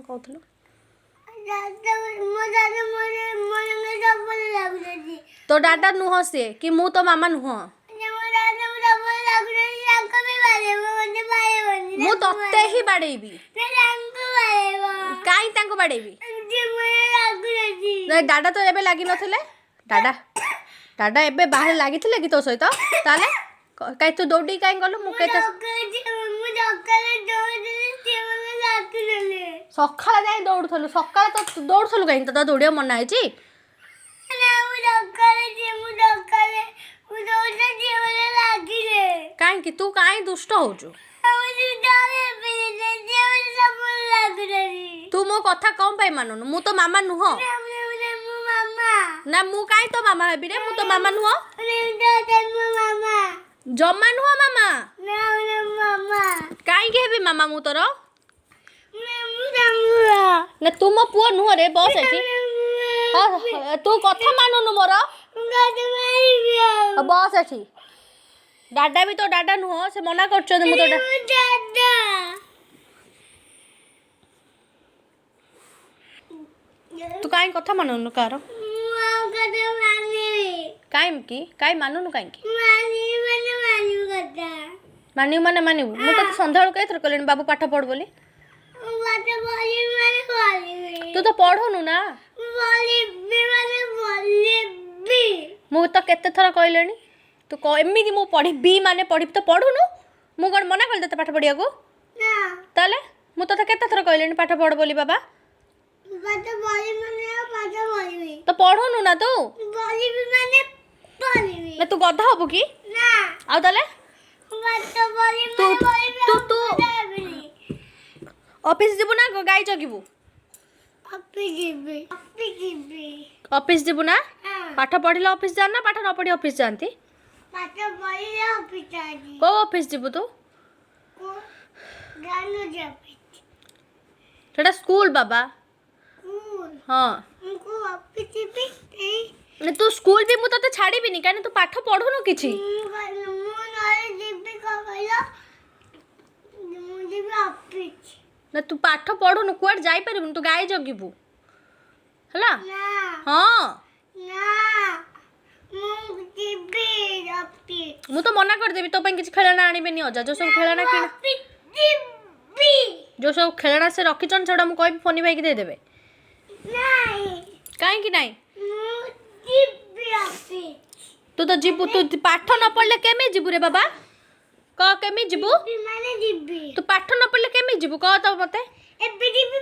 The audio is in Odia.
କହୁଥିଲୁ? ଦାଦା, ମୋ ଦାଦା ମୋ ସାଙ୍ଗେ ସବୁବେଳେ ଲାଗୁଛନ୍ତି। ତୋ ଦାଦା ନୁହଁ ସିଏ କି ମୁଁ ତୋ ମାମା ନୁହଁ। ମୋ ଦାଦା ସବୁବେଳେ ଲାଗୁଛନ୍ତି, ତାଙ୍କୁ ବି ବାଡ଼େଇବ, ମୋତେ ବାଡ଼େଇବନି। ମୁଁ ତତେ ହିଁ ବାଡ଼େଇବି। ନା, ତାଙ୍କୁ ବାଡ଼େଇବ। କାହିଁ ତାଙ୍କୁ ବାଡ଼େଇବି? ଯେ ମୋତେ ଲାଗୁଛନ୍ତି। ନାଇଁ, ଦାଦା ତ ଏବେ ଲାଗିନଥିଲେ। ଦାଦା ଦାଦା ଏବେ ବାହାରେ ଲାଗିଥିଲେ କି ତୋ ସହିତ? ତାହେଲେ କାଇଁ ତୁ ଦୌଡ଼ିକି କାହିଁ ଗଲୁ? ମୁଁ କେତେ ମୁଁ ସକାଳେ ଦୌଡ଼ିଲି, ସିଏ ମୋତେ ଡାକିଦେଲେ। ସକାଳେ ଯାଇ ଦୌଡ଼ୁଥିଲୁ? ସକାଳେ ତ ଦୌଡ଼ୁଥିଲୁ କାହିଁକି? ତୋତେ ଦୌଡ଼ିବା ମନା ହେଇଛି? ନା, ମୁଁ ସକାଳେ ସିଏ, ମୁଁ ସକାଳେ ମୁଁ ଦୌଡ଼ିଲି, ସିଏ ମୋତେ ଲାଗିଲେ। କାହିଁକି ତୁ କାହିଁ ଦୁଷ୍ଟ ହଉଛୁ? ଆଉ ସିଏ ମୋତେ ସବୁବେଳେ ଲାଗୁଛନ୍ତି। ତୁ ମୋ କଥା କଣ ପାଇଁ ମାନୁନୁ? ମୁଁ ତୋ ମାମା ନୁହଁ। ନା, ମୁଁ ମାମା। ନା, ମୁଁ କାହିଁ ତୋ ମାମା ହେବି ରେ? ମୁଁ ତୋ ମାମା ନୁହଁ। ମୋ ମାମା। ଜମା ନୁହଁ ମାମା। ନା, ମାମା। କାହିଁକି ହେବି ମାମା ମୁଁ ତୋର? ମୁଁ ତାଙ୍କୁ ନା, ତୁ ମୋ ପୁଅ ନୁହଁ ରେ। ବସ ଏଠି। ହଁ, ତୁ କଥା ମାନୁନୁ ମୋର। ମାରିବି। ବସ ଏଠି। ଦାଦା ବି ତୋ ଦାଦା ନୁହଁ, ସେ ମନା କରୁଛନ୍ତି। ମୁଁ ତୋ ଦାଦା। ତୁ କାହିଁ କଥା ମାନୁନୁ କାହାର? ମୁଁ ଆଉ କଥା ମାନିବି। କାହିଁକି, କାହିଁ ମାନୁନୁ କାହିଁକି? ମାନିବି ମାନେ ମାନିବି କଥା। ମାନିବୁ ମାନେ ମାନିବୁ। ମୁଁ ତତେ ସନ୍ଧ୍ୟାବେଳକୁ କେତେଥର କହିଲିଣି ବାବୁ ପାଠ ପଢ ବୋଲି। ମୁଁ ପାଠ ପଢ଼ିବି ମାନେ ପଢ଼ିବି। ତୁ ତ ପଢୁନୁ ନା। ପଢ଼ିବି ମାନେ ପଢ଼ିବି। ମୁଁ ତ କେତେ ଥର କହିଲେଣି ତୁ ଏମିତି ମୁଁ ପଢ଼ିବି ମାନେ ପଢ଼ିବି, ତ ପଢୁନୁ। ମୁଁ କ'ଣ ମନା କଲି ତତେ ପାଠ ପଢ଼ିବାକୁ? ନା। ତାହେଲେ ମୁଁ ତତେ କେତେ ଥର କହିଲିଣି ପାଠ ପଢ଼ ବୋଲି ବାବା। ପାଠ ପଢ଼ିବି ମାନେ ଆଉ ପାଠ ପଢ଼ିବି। ତ ପଢୁନୁ ନା ତୁ। ପଢ଼ିବି ମାନେ ପଢ଼ିବି। ନା, ତୁ ଗଧ ହବୁ କି? ନା। ଆଉ ତାହେଲେ ପାଠ ପଢ଼ିବି ତୁ ମାନେ ପଢ଼ିବି। ତୁ ଆଉ ତୁ କଥା ହେବିନି। ଅଫିସ ଯିବୁ ନା ଗାଈ ଜଗିବୁ? ଅଫିସ ଯିବି, ଅଫିସ ଯିବି। ଅଫିସ ଯିବୁ ନା? ହଁ। ପାଠ ପଢ଼ିଲେ ଅଫିସ ଯାଆନ୍ତି ନା ପାଠ ନ ପଢ଼ି ଅଫିସ ଯାଆନ୍ତି? ପାଠ ପଢ଼ିଲେ ଅଫିସ ଯାଆନ୍ତି। କୋଉ ଅଫିସ ଯିବୁ ତୁ? ଗାନୁଜି ଅଫିସ। ସେଟା ସ୍କୁଲ ବାବା। ସ୍କୁଲ? ହଁ। ମୁଁ କୋଉ ଅଫିସ ଯିବି ସେଇ। ନା, ତୁ ସ୍କୁଲ ବି ମୁଁ ତତେ ଛାଡ଼ିବିନି, କାହିଁକି ତୁ ପାଠ ପଢୁନୁ କିଛି। ମୁଁ ନହେଲେ ଯିବି, କଣ କହିଲ, ମୁଁ ଯିବି ଅଫିସ। ନା, ତୁ ପାଠ ପଢୁନୁ, କୁଆଡ଼େ ଯାଇପାରିବୁନି। ତୁ ଗାଈ ଜଗିବୁ, ହେଲା? ନା। ହଁ। ନା, ମୁଁ ଯିବି ଅଫିସ। ମୁଁ ତ ମନା କରିଦେବି, ତୋ ପାଇଁ କିଛି ଖେଳଣା ଆଣିବେନି ଅଜା। ଯୋଉ ସବୁ ଖେଳଣା କିଣା ଅଫିସ ଯିବି। ଯୋଉ ସବୁ ଖେଳଣା ସେ ରଖିଛନ୍ତି, ସେଗୁଡ଼ା ମୁଁ କହିବି ଫୋନି ଭାଇକି ଦେଇଦେବେ। ନାଇଁ। କାହିଁକି ନାଇଁ? ମୁଁ ଯିବି ଅଫିସ। ତୁ ତ ଯିବୁ, ତୁ ପାଠ ନ ପଢ଼ିଲେ କେମିତି ଯିବୁ ରେ ବାବା? କହ, କେମିତି ଯିବୁ? ଯିବି ମାନେ ଯିବି। ତୁ ପାଠ ନ ପଢ଼ିଲେ କେମିତି ଯିବୁ, କହ ତ ମତେ। ଏବେ ଯିବି,